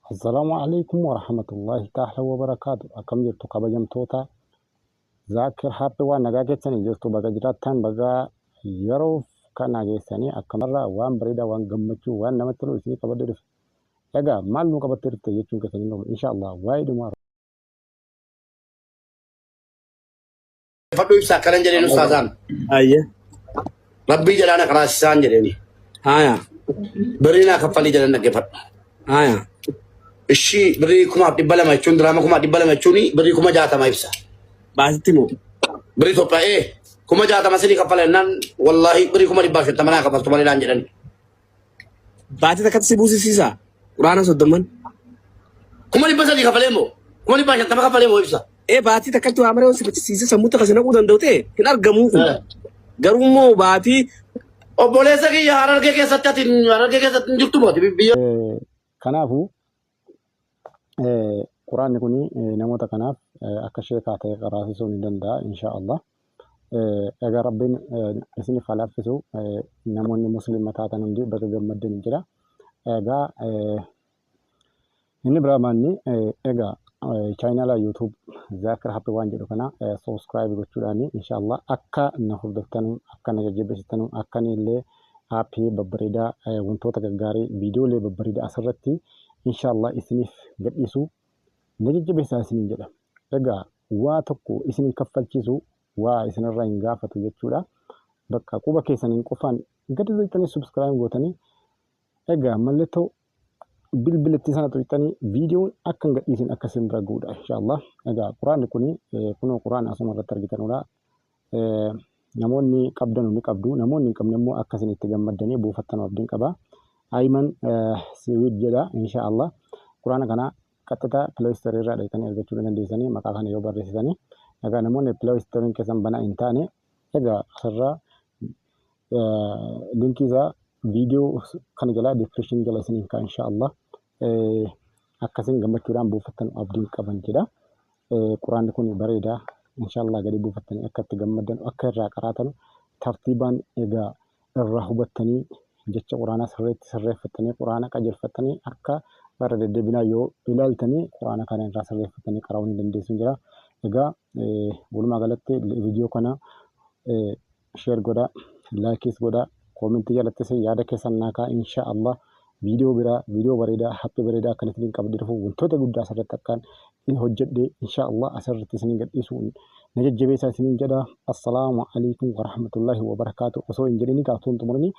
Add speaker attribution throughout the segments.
Speaker 1: Assalaamu alaikum warahmatullahi ta'ala wabarakaatu. Akkam jirtu kabajamtoota Zaakir Happy waan nagaa keessanii jirtu baga jiraattan baga yeroo kana geessanii akkamarraa waan bareedaa waan gammachuu waan namatti tolu isinii qabadhee dhufe. Egaa maal nu qabattee dhufte jechuun keessanii nu insha Allah waa'ee dhuma
Speaker 2: Fadhu ibsa akkanan jedheen ustaazaan.
Speaker 3: Ayye.
Speaker 2: Rabbii jedhaa na qaraasisaan jedheeni.
Speaker 3: Haya.
Speaker 2: Birrii naa kaffalii jedhan dhaggeeffadhu.
Speaker 3: Haya.
Speaker 2: Ishii birrii 2,200 jechuun diraama 2,200 jechuun birrii 60,000 ibsa.
Speaker 3: Baasitti moo?
Speaker 2: Birrii Itoophiyaa 60,000 sinii kaffala jennaan wallaahi birrii 150,000 naa kaffaltu malee naan jedhani.
Speaker 3: Baatii takkatti si buusisiisa. Quraana soddomman.
Speaker 2: 300,000 kaffalee moo 150,000 kaffalee moo ibsa.
Speaker 3: Ee baatii takkatti waa maree si fichisiise sammuu takka si naquu danda'u ta'e hin argamuu kun. Garuu immoo baatii
Speaker 2: Obboleessa kiyya Harargee keessatti ati Harargee keessatti hin jirtu moo ati biyya
Speaker 1: Kanaafuu Quraanni kun namoota kanaaf akka sheekaa ta'e qaraasisuu ni danda'a insha Allah. Egaa Rabbiin isiniif haa laaffisu namoonni musliima taatan hundi baga gammaddan jira. Egaa inni biraa maanni egaa chaayinaalaa YouTube Zaakir Happy waan jedhu kana subscribe gochuudhaan insha Allah akka na hordoftanu akka na jajjabeessitanu akka inni illee aappii babbareedaa wantoota gaggaarii viidiyoolee babbareedaa asirratti inshallah isiniif gadhiisu na jajjabeessaa isiniin jedha. Egaa waa tokko isin hin kaffalchiisu waa isinirraa hin gaafatu jechuudha. Bakka quba keessaniin qofaan gadi tuqxanii subscribe gootanii egaa mallattoo bilbilattii sana tuqxanii viidiyoon akka hin gadhiisin akka isin bira ga'uudha inshallah. Egaa quraanni kun kunoo quraana asuma irratti argitanudha. Namoonni qabdanu ni qabdu namoonni hin qabne immoo akka isin itti gammaddanii buufattanu abdiin qaba. Ayman Siwid jedha insha Allah. Quraana kana qaxxita Play Store irraa dhaqxanii argachuu ni dandeessanii maqaa kana yoo barreessitanii. Egaa namoonni Play Store keessan banaa hin taane egaa asirraa linkii isaa viidiyoo kana jalaa description jala isiniin ka'a insha Allah. Akkasiin gammachuudhaan buufattan abdiin qaban jedha. Quraanni kun bareeda. Inshallah gadi buufattanii akka itti gammaddan akka irraa qaraatan tartiibaan egaa irraa hubattanii jecha quraanaa sirriitti sirreeffattanii quraana qajeelfattanii akka irra deddeebinaa yoo ilaaltanii quraana kana irraa sirreeffattanii qara'uu ni dandeessu jira. Egaa walumaa galatti viidiyoo kana share godhaa, likeis godhaa, koomentii jalattis yaada keessan naa kaa'aa insha Allah viidiyoo biraa viidiyoo bareedaa happy bareedaa akkan isiniin qabadhee dhufu wantoota guddaa asirratti akkaan in hojjedhe insha Allah asirratti isiniin gadhiisu na jajjabeessaa isiniin jedha. Assalaamu alaikum warahmatullahi wabarakaatu osoo hin jedhini gaaftuun xumurini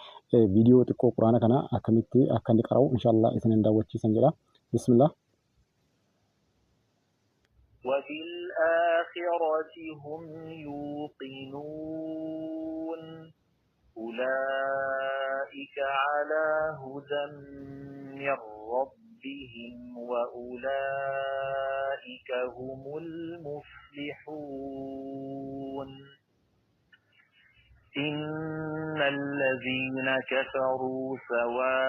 Speaker 1: viidiyoo xiqqoo quraana kana akkamitti akka inni qara'u insha Allah isinin daawwachiisan jedha. Bismillah.
Speaker 4: وبالآخرة هم يوقنون أولئك على هدى من ربهم وأولئك هم المفلحون إن الذين كفروا سواء